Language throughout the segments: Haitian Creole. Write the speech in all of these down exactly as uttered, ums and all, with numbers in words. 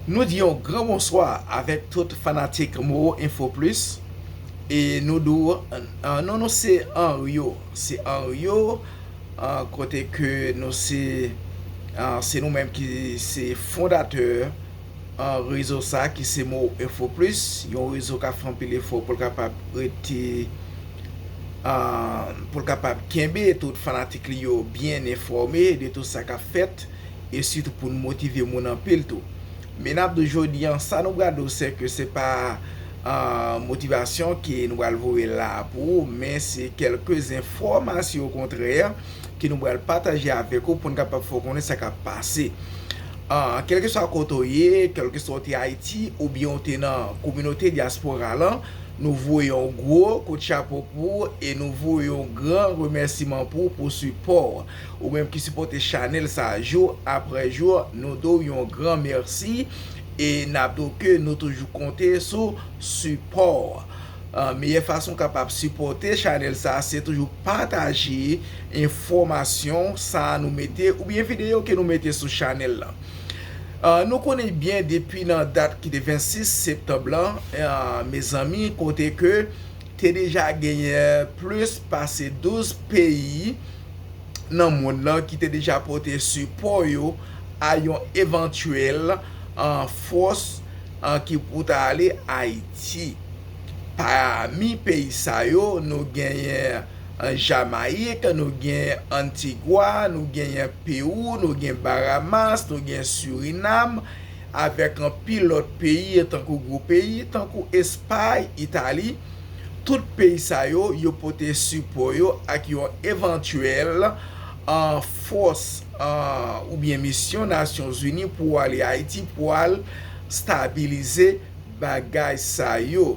Nou di yon gran bonswa avèk tout fanatik Moro Info Plus. E nou di w, an, non nou se Anryo. Se Anryo, an, kote ke nou se, an, se nou menm ki se fondatè, an, rezo sa ki se Moro Info Plus, yon rezo k ap fè anpil efò pou l kapab rete, an, pou l kapab kenbe tout fanatik li yo byen enfòme de tout sa k ap fèt, e sitou pou n motive moun anpil tou. Men n ap di w jodi an, sa nou pral di w, se ke se pa, ah, motivasyon ke nou pral voye la pou ou, men se kèlke enfòmasyon okontrè ke nou pral pataje avèk ou pou n kapab fè w konnen sa k ap pase. Ah, kèlkeswa kote w ye, kèlkeswa w te Ayiti oubyen w te nan kominote dyaspora lan, nou voye yon gwo kout chapo pou ou e nou voye yon gran remèsiman pou ou pou sipò w. Ou menm ki sipòte chanèl sa jou apre jou, nou di w yon gran mèsi e n ap di w ke nou toujou konte sou sipò w. Ah, meyè fason w kapab sipòte chanèl sa, se toujou pataje enfòmasyon sa nou mete oubyen videyo ke nou mete sou chanèl lan. Ah, nou konnen byen depi nan dat ki te vennsis septanm lan, ah, mezanmi, kote ke te deja genyen plis pase douz peyi nan mond lan ki te deja pote sipò yo a yon evantyèl, ah, fòs, ah, ki pou ta ale Ayiti. Pami peyi sa yo, nou genyen, ah, Jamayik, nou genyen Antigwa, nou genyen Pewou, nou gen Baramas, nou gen Sirinam, avèk anpil lòt peyi, tankou gwo peyi, tankou Espay, Itali. Tout peyi sa yo, yo pote sipò yo ak yon evantyèl, ah, fòs, ah, oubyen misyon Nasyonzini pou ale Ayiti pou al stabilize bagay sa yo.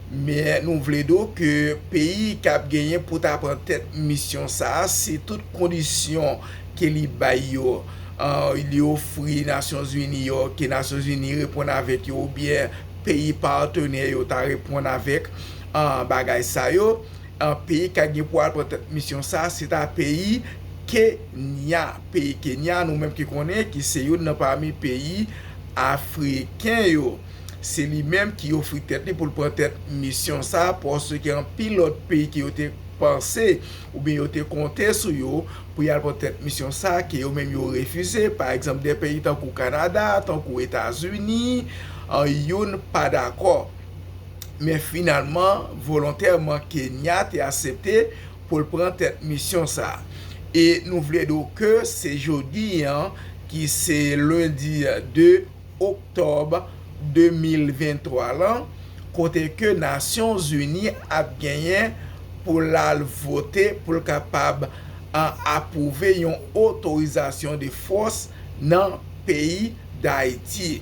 Men nou vle di w ke peyi k ap genyen pou ta pran tèt misyon sa a, si tout kondisyon ke li bay yo, ah, li ofri Nasyonzini yo, ke Nasyonzini reponn avèk yo, oubyen peyi patenè yo ta reponn avèk, ah, bagay sa yo, ah, peyi k ap gen pou al pran tèt misyon sa a, se ta peyi Kenya. Peyi Kenya, nou menm ki konnen, ki se youn nan pami peyi afriken yo. Se li menm ki ofri tèt li pou l pran tèt misyon sa a, paske anpil lòt peyi ke yo te panse oubyen yo te konte sou yo pou y al pran tèt misyon sa a, ke yo menm yo refize. Pa egzanp, de peyi tankou Kanada, tankou Etazini, an, youn pa dakò. Men finalman, volontèman, Kenya te aksepte pou l pran tèt misyon sa a. E nou vle di w ke se jodi an, ki se lendi de oktòb de mil venntwa lan, kote ke Nasyonzini ap genyen pou l al vote, pou l kapab, an, apwouve yon otorizasyon de fòs nan peyi Dayiti.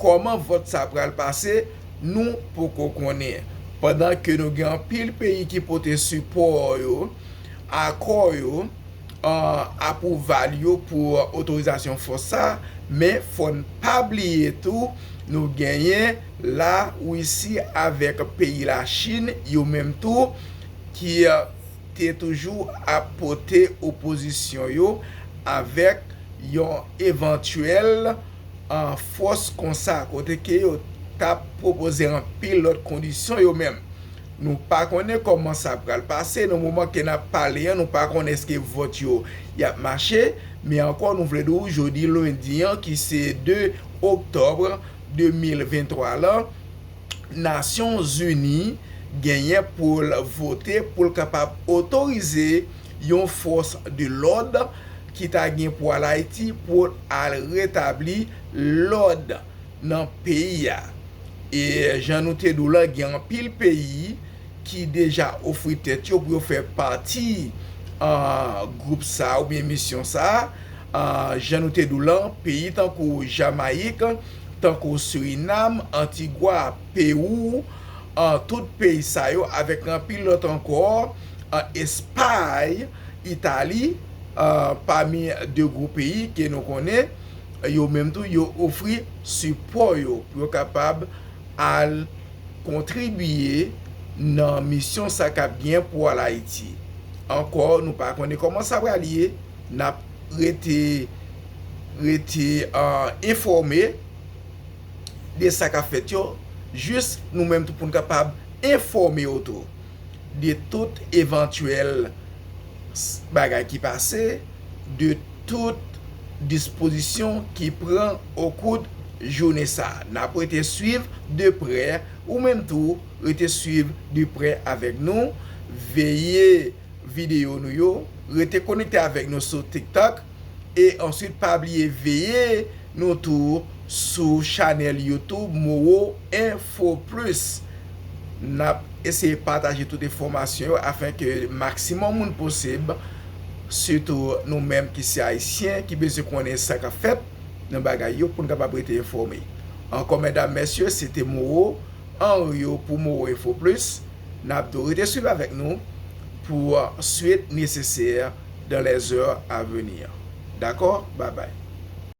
Kòman vòt sa pral pase, nou poko konnen. Pandan ke nou gen anpil peyi ki pote sipò yo, akò yo, an, apwouval yo pou otorizasyon fòs sa, men fò n pa bliye tou, nou genyen Larisi avèk peyi Lachin, yo menm tou, ki, a, te toujou ap pote opozisyon yo avèk yon evantyèl, an, fòs konsa, kote ke yo t ap pwopoze anpil lòt kondisyon yo menm. Nou pa konnen kòman sa pral pase. Nan moman ke n ap pale an, nou pa konnen èske vòt yo y ap mache. Men ankò, nou vle di w, jodi lendi an, ki se de oktòb de mil venntwa lan, Nasyonzini genyen pou l vote, pou l kapab otorize yon fòs de lòd ki ta gen pou al Ayiti pou al retabli lòd nan peyi a. E jan nou te di w la, gen anpil peyi ki deja ofri tèt yo pou yo fè pati, ah, gwoup sa a oubyen misyon sa a. Ah, jan nou te di w la, peyi tankou Jamayik, tankou Sirinam, Antigwa, Pewou, ah, tout peyi sa yo, avèk anpil lòt ankò, ah, Espay, Itali, ah, pami de gwo peyi ke nou konnen, yo menm tou, yo ofri sipò yo pou yo kapab al kontribye nan misyon sa k ap gen pou al Ayiti. Ankò, nou pa konnen kòman sa pral ye, n ap rete, rete, ah, enfòme. de sa k ap fèt yo, jis nou menm tou pou n kapab enfòme w tou de tout evantyèl bagay ki pase, de tout dispozisyon ki pran okou jounen sa a. N ap rete swiv de prè, ou menm tou rete swiv de prè avèk nou, veye videyo nou yo, rete konekte avèk nou sou TikTok, e answit pa bliye veye nou tou sou chanèl YouTube Moro Info Plus. N ap eseye pataje tout enfòmasyon yo afin ke maksimòm moun posib, sitou nou menm ki se Ayisyen, ki bezwen konnen sa k ap fèt nan bagay yo pou n kapab rete enfòme. Ankò medam, mesye, se te Moro Henrio pou Moro Info Plus. N ap tou rete swiv avèk nou pou swit nesesè dans les heures à venir. Dakò? Babay.